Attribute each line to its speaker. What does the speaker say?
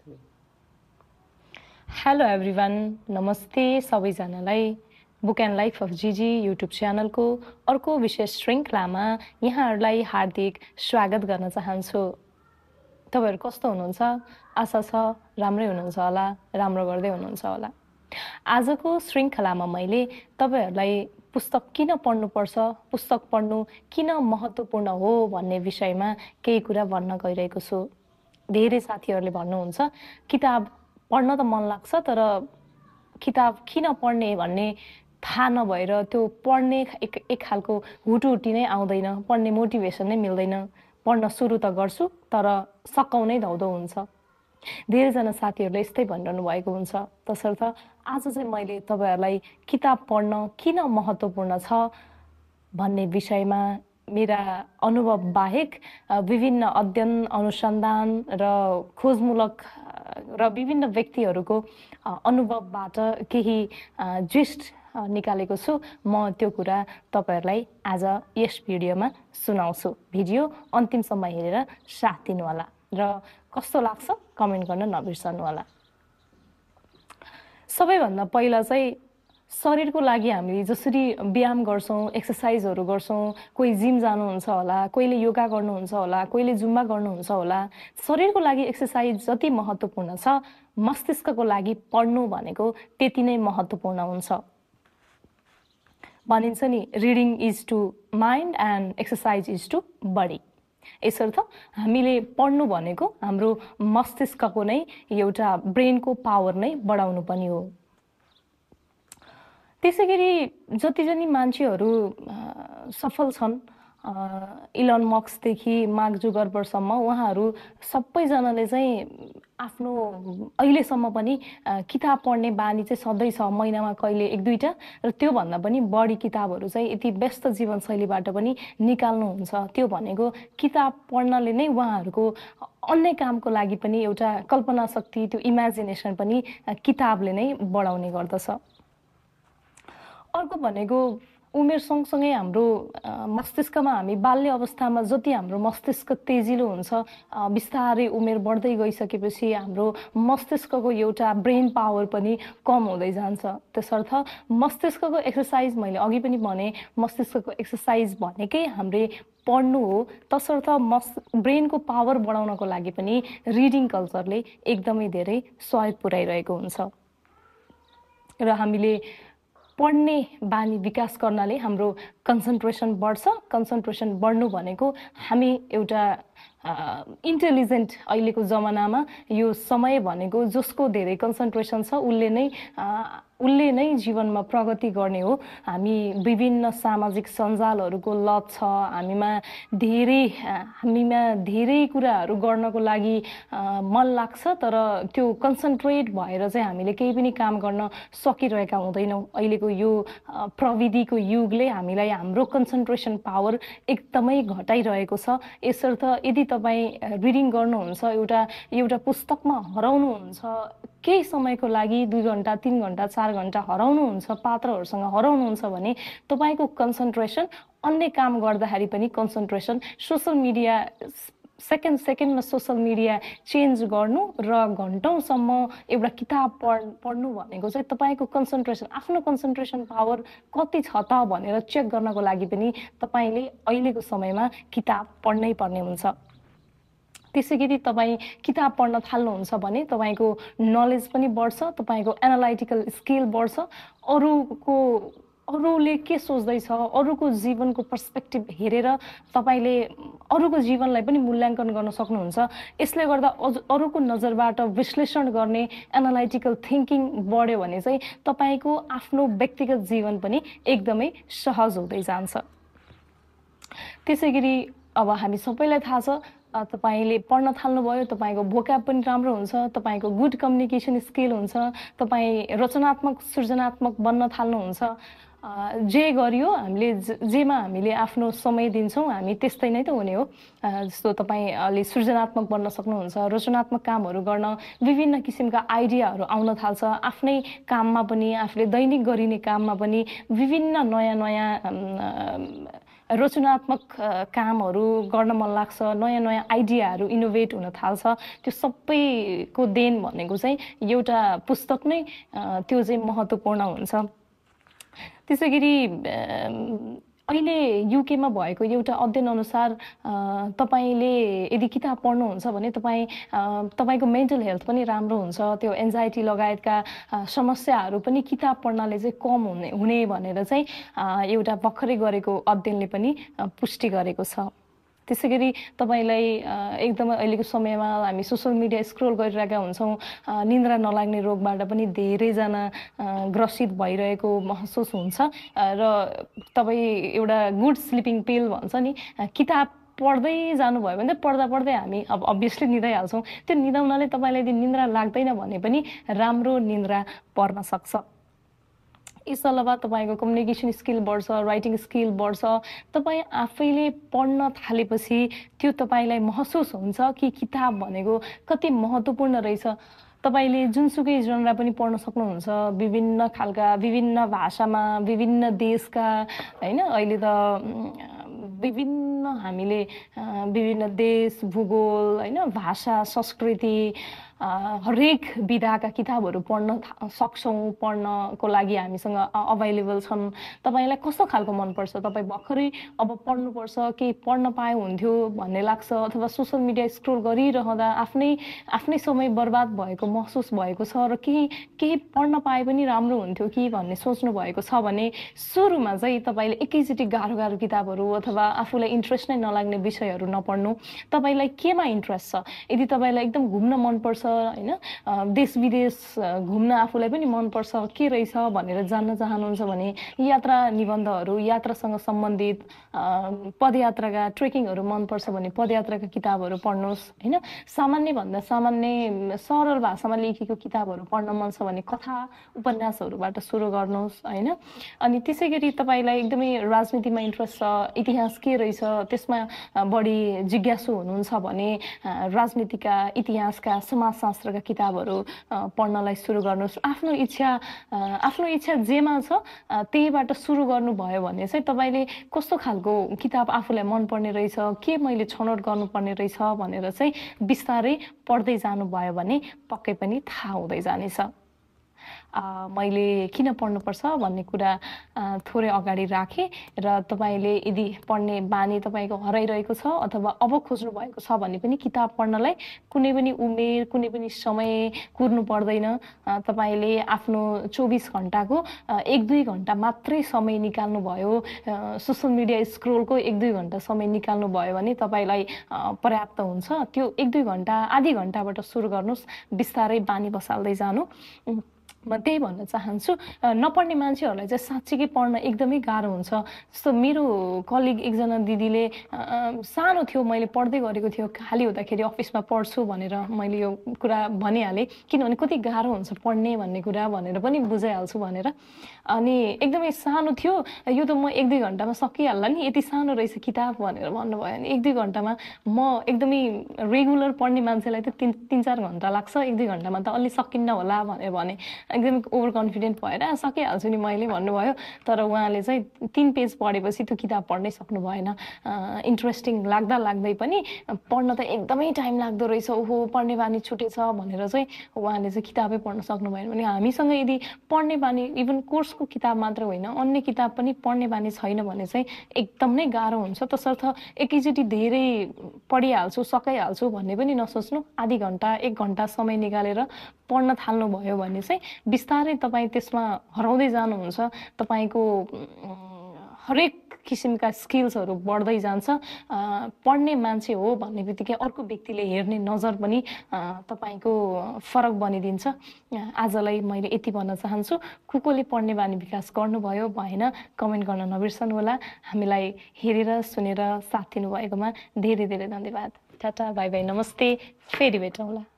Speaker 1: Hello everyone, नमस्ते सबैजनालाई। Book and life of जीजी युट्युब च्यानलको अर्को विशेष श्रृङ्खलामा यहाँहरूलाई हार्दिक स्वागत गर्न चाहन्छु। तपाईहरु कस्तो हुनुहुन्छ? आशा छ राम्रै हुनुहुन्छ होला, राम्रो गर्दै हुनुहुन्छ होला। आजको श्रृङ्खलामा मैले तपाईहरुलाई पुस्तक किन पढ्नुपर्छ, पुस्तक पढ्नु किन महत्त्वपूर्ण हो भन्ने विषयमा केही कुरा भन्न गइरहेको छु। धेरै साथीहरूले भन्नुहुन्छ किताब पढ्न त मन लाग्छ तर किताब किन पढ्ने भन्ने थाहा नभएर त्यो पढ्ने एक खालको हुटुहुटी नै आउँदैन, पढ्ने मोटिभेसन नै मिल्दैन। पढ्न सुरु त गर्छु तर सकाउनै धौधौ हुन्छ। धेरैजना साथीहरूले यस्तै भनिरहनु भएको हुन्छ। तसर्थ आज चाहिँ मैले तपाईहरुलाई किताब पढ्न किन महत्त्वपूर्ण छ भन्ने विषयमा मेरा अनुभव बाहेक विभिन्न अध्ययन अनुसन्धान र खोजमूलक र विभिन्न व्यक्तिहरूको अनुभवबाट केही जिस्ट निकालेको छु। म त्यो कुरा तपाईहरुलाई आज यस भिडियोमा सुनाउँछु। भिडियो अन्तिमसम्म हेरेर साथ दिनु होला र कस्तो लाग्छ कमेन्ट गर्न नबिर्सनु होला। सबैभन्दा पहिला चाहिँ शरीरको लागि हामी जसरी व्यायाम गर्छौं, एक्सरसाइजहरु गर्छौं, कोही जिम जानुहुन्छ होला, कोहीले योगा गर्नुहुन्छ होला, कोहीले जुम्बा गर्नुहुन्छ होला। शरीरको लागि एक्सरसाइज जति महत्त्वपूर्ण छ, मस्तिष्कको लागि पढ्नु भनेको त्यति नै महत्त्वपूर्ण हुन्छ। भनिन्छ नि, reading is to mind and exercise is to body. यसर्थ हामीले पढ्नु भनेको हाम्रो मस्तिष्कको नै एउटा ब्रेनको पावर नै बढाउनु पनि हो। त्यसैगरी जतिजनी मान्छेहरू सफल छन्, इलन मस्कदेखि मार्क जुकरबर्गसम्म, उहाँहरू सबैजनाले चाहिँ आफ्नो अहिलेसम्म पनि किताब पढ्ने बानी चाहिँ सधैँ छ। महिनामा कहिले एक दुईटा र त्योभन्दा पनि बढी किताबहरू चाहिँ यति व्यस्त जीवनशैलीबाट पनि निकाल्नुहुन्छ। त्यो भनेको किताब पढ्नले नै उहाँहरूको अन्य कामको लागि पनि एउटा कल्पना शक्ति, त्यो इमेजिनेसन पनि किताबले नै बढाउने गर्दछ। अर्को भनेको उमेर सँगसँगै हाम्रो मस्तिष्कमा हामी बाल्य अवस्थामा जति हाम्रो मस्तिष्क तेजिलो हुन्छ, बिस्तारै उमेर बढ्दै गइसकेपछि हाम्रो मस्तिष्कको एउटा ब्रेन पावर पनि कम हुँदै जान्छ। त्यसर्थ मस्तिष्कको एक्सरसाइज, मैले अघि पनि भने, मस्तिष्कको एक्सरसाइज भनेकै हामीले पढ्नु हो। तसर्थ ब्रेनको पावर बढाउनको लागि पनि रिडिङ कल्चरले एकदमै धेरै सहयोग पुर्याइरहेको हुन्छ र हामीले पढ्ने बानी विकास गर्नाले हाम्रो कन्सन्ट्रेसन बढ्छ। कन्सन्ट्रेसन बढ्नु भनेको हामी एउटा इन्टेलिजेन्ट, अहिलेको जमानामा यो समय भनेको जसको धेरै कन्सन्ट्रेसन छ उसले नै जीवनमा प्रगति गर्ने हो। हामी विभिन्न सामाजिक सञ्जालहरूको लत छ, हामीमा धेरै कुराहरू गर्नको लागि मन लाग्छ तर त्यो कन्सन्ट्रेट भएर चाहिँ हामीले केही पनि काम गर्न सकिरहेका हुँदैनौँ। अहिलेको यो प्रविधिको युगले हामीलाई हाम्रो कन्सन्ट्रेसन पावर एकदमै घटाइरहेको छ। यसर्थ यदि तपाईँ रिडिङ गर्नुहुन्छ, एउटा पुस्तकमा हराउनुहुन्छ, केही समयको लागि 2 घण्टा 3 घण्टा 4 घण्टा हराउनुहुन्छ, पात्रहरूसँग हराउनुहुन्छ भने तपाईको कन्सन्ट्रेसन अन्य काम गर्दाखेरि पनि कन्सन्ट्रेसन, सोशल मिडिया सेकेन्डमा सोशल मिडिया चेन्ज गर्नु र घन्टौँसम्म एउटा किताब पढ्नु भनेको चाहिँ तपाईको कन्सन्ट्रेसन, आफ्नो कन्सन्ट्रेसन पावर कति छ त भनेर चेक गर्नको लागि पनि तपाईले अहिलेको समयमा किताब पढ्नै पर्ने हुन्छ। त्यसैगरी तपाईँ किताब पढ्न थाल्नुहुन्छ भने तपाईको नलेज पनि बढ्छ, तपाईको एनालाइटिकल स्किल बढ्छ, अरूले के सोच्दैछ, अरूको जीवनको पर्सपेक्टिभ हेरेर तपाईले अरूको जीवनलाई पनि मूल्याङ्कन गर्न सक्नुहुन्छ। यसले गर्दा अरूको नजरबाट विश्लेषण गर्ने एनालाइटिकल थिङ्किङ बढ्यो भने चाहिँ तपाईको आफ्नो व्यक्तिगत जीवन पनि एकदमै सहज हुँदै जान्छ। त्यसैगरी अब हामी सबैलाई थाहा छ, तपाईले पढ्न थाल्नुभयो, तपाईको भोक्याब पनि राम्रो हुन्छ, तपाईको गुड कम्युनिकेसन स्किल हुन्छ, तपाई रचनात्मक सृजनात्मक बन्न थाल्नुहुन्छ। जे गरियो जेमा हामीले आफ्नो समय दिन्छौँ हामी त्यस्तै नै त हुने हो। जस्तो तपाईले सृजनात्मक बन्न सक्नुहुन्छ, रचनात्मक कामहरू गर्न विभिन्न किसिमका आइडियाहरू आउन थाल्छ। आफ्नै काममा पनि, आफूले दैनिक गरिने काममा पनि विभिन्न नयाँ रचनात्मक कामहरू गर्न मन लाग्छ, नयाँ नयाँ आइडियाहरू इनोभेट हुन थाल्छ, त्यो सबैको देन भनेको चाहिँ एउटा पुस्तक नै त्यो चाहिँ महत्त्वपूर्ण हुन्छ। त्यसै गरी अहिले युकेमा भएको एउटा अध्ययन अनुसार तपाईँले यदि किताब पढ्नुहुन्छ भने तपाईँको मेन्टल हेल्थ पनि राम्रो हुन्छ, त्यो एन्जाइटी लगायतका समस्याहरू पनि किताब पढ्नाले चाहिँ कम हुने भनेर चाहिँ एउटा भर्खरै गरेको अध्ययनले पनि पुष्टि गरेको छ। त्यसै गरी तपाईँलाई एकदमै अहिलेको समयमा हामी सोसल मिडिया स्क्रोल गरिरहेका हुन्छौँ, निन्द्रा नलाग्ने रोगबाट पनि धेरैजना ग्रसित भइरहेको महसुस हुन्छ र तपाईँ एउटा गुड स्लिपिङ पिल भन्छ नि, किताब पढ्दै जानुभयो भने पढ्दा पढ्दै हामी अब अभियसली निदाइहाल्छौँ। त्यो निदाउनाले तपाईँलाई यदि निन्द्रा लाग्दैन भने पनि राम्रो निन्द्रा पर्न सक्छ। यस अलावा तपाईँको कम्युनिकेसन स्किल बढ्छ, राइटिङ स्किल बढ्छ। तपाईँ आफैले पढ्न थालेपछि त्यो तपाईँलाई महसुस हुन्छ कि किताब भनेको कति महत्त्वपूर्ण रहेछ। तपाईँले जुनसुकै जनरा पनि पढ्न सक्नुहुन्छ, विभिन्न खालका, विभिन्न भाषामा, विभिन्न देशका, होइन। अहिले त विभिन्न हामीले विभिन्न देश, भूगोल, होइन, भाषा, संस्कृति, हरेक विधाका किताबहरू पढ्न सक्छौँ। पढ्नको लागि हामीसँग अभाइलेबल छन्। तपाईँलाई कस्तो खालको मनपर्छ? तपाईँ भर्खरै अब पढ्नुपर्छ, केही पढ्न पाए हुन्थ्यो भन्ने लाग्छ, अथवा सोसल मिडिया स्क्रोल गरिरहँदा आफ्नै समय बर्बाद भएको महसुस भएको छ र केही पढ्न पाए पनि राम्रो हुन्थ्यो कि भन्ने सोच्नु भएको छ भने सुरुमा चाहिँ तपाईँले एकैचोटि गाह्रो गाह्रो किताबहरू अथवा आफूलाई इन्ट्रेस्ट नै नलाग्ने विषयहरू नपढ्नु। तपाईँलाई केमा इन्ट्रेस्ट छ? यदि तपाईँलाई एकदम घुम्न मनपर्छ, होइन, देश विदेश घुम्न आफूलाई पनि मनपर्छ, के रहेछ भनेर जान्न चाहनुहुन्छ भने यात्रा निबन्धहरू, यात्रासँग सम्बन्धित पदयात्राका ट्रेकिङहरू मनपर्छ भने पदयात्राका किताबहरू पढ्नुहोस्, होइन। सामान्यभन्दा सामान्य सरल भाषामा लेखेको किताबहरू पढ्न मन छ भने कथा उपन्यासहरूबाट सुरु गर्नुहोस्, होइन। अनि त्यसै गरी तपाईँलाई एकदमै राजनीतिमा इन्ट्रेस्ट छ, इतिहास के रहेछ त्यसमा बढी जिज्ञासु हुनुहुन्छ भने राजनीतिका, इतिहासका, समाजशास्त्रका किताबहरू पढ्नलाई सुरु गर्नुहोस्। आफ्नो इच्छा जेमा छ त्यहीबाट सुरु गर्नुभयो भने चाहिँ तपाईँले कस्तो खालको किताब आफूलाई मनपर्ने रहेछ, के मैले छनौट गर्नुपर्ने रहेछ भनेर चाहिँ बिस्तारै पढ्दै जानुभयो भने पक्कै पनि थाहा हुँदै जानेछ। मैले किन पढ्नुपर्छ भन्ने कुरा थोरै अगाडि राखेँ र तपाईँले यदि पढ्ने बानी तपाईँको हराइरहेको छ अथवा अब खोज्नु भएको छ भने पनि किताब पढ्नलाई कुनै पनि उमेर, कुनै पनि समय कुर्नु पर्दैन। तपाईँले आफ्नो 24 घन्टाको 1-2 घन्टा मात्रै समय निकाल्नुभयो, सोसल मिडिया स्क्रोलको 1-2 घन्टा समय निकाल्नुभयो भने तपाईँलाई पर्याप्त हुन्छ। त्यो 1-2 घन्टा, आधी घन्टाबाट सुरु गर्नुहोस्, बिस्तारै बानी बसाल्दै जानु। म त्यही भन्न चाहन्छु। नपढ्ने मान्छेहरूलाई चाहिँ साँच्चीकै पढ्न एकदमै गाह्रो हुन्छ। जस्तो मेरो कलिग एकजना दिदीले सानो थियो, मैले पढ्दै गरेको थियो, खाली हुँदाखेरि अफिसमा पढ्छु भनेर मैले यो कुरा भनिहालेँ, किनभने कति गाह्रो हुन्छ पढ्ने भन्ने कुरा भनेर पनि बुझाइहाल्छु भनेर। अनि एकदमै सानो थियो, यो त म 1-2 घन्टामा सकिहाल्ला नि, यति सानो रहेछ किताब भनेर भन्नुभयो। अनि 1-2 घन्टामा म एकदमै रेगुलर पढ्ने मान्छेलाई त 3-4 घन्टा लाग्छ, 1-2 घन्टामा त अलि सकिन्न होला भनेर भने एकदम ओभर कन्फिडेन्ट भएर सकिहाल्छु नि मैले भन्नुभयो। तर उहाँले चाहिँ 3 पेज पढेपछि त्यो किताब पढ्नै सक्नु भएन। इन्ट्रेस्टिङ लाग्दै पनि पढ्न त एकदमै टाइम लाग्दो रहेछ, ओहो पढ्ने बानी छुटेछ भनेर चाहिँ उहाँले चाहिँ किताबै पढ्न सक्नु भएन। भने हामीसँग यदि पढ्ने बानी इभन कोर्सको किताब मात्र होइन, अन्य किताब पनि पढ्ने बानी छैन भने चाहिँ एकदम नै गाह्रो हुन्छ। तसर्थ एकैचोटि धेरै पढिहाल्छु, सकाइहाल्छु भन्ने पनि नसोच्नु। आधी घन्टा, 1 घन्टा समय निकालेर पढ्न थाल्नुभयो भने चाहिँ बिस्तारै तपाईँ त्यसमा हराउँदै जानुहुन्छ। तपाईँको हरेक किसिमका स्किल्सहरू बढ्दै जान्छ। पढ्ने मान्छे हो भन्ने बित्तिकै अर्को व्यक्तिले हेर्ने नजर पनि तपाईँको फरक बनिदिन्छ। आजलाई मैले यति भन्न चाहन्छु। कसले पढ्ने बानी विकास गर्नुभयो भएन कमेन्ट गर्न नबिर्सनु होला। हामीलाई हेरेर सुनेर साथ दिनुभएकोमा धेरै धेरै धन्यवाद। टाटा, बाई बाई, नमस्ते, फेरि भेटौँला।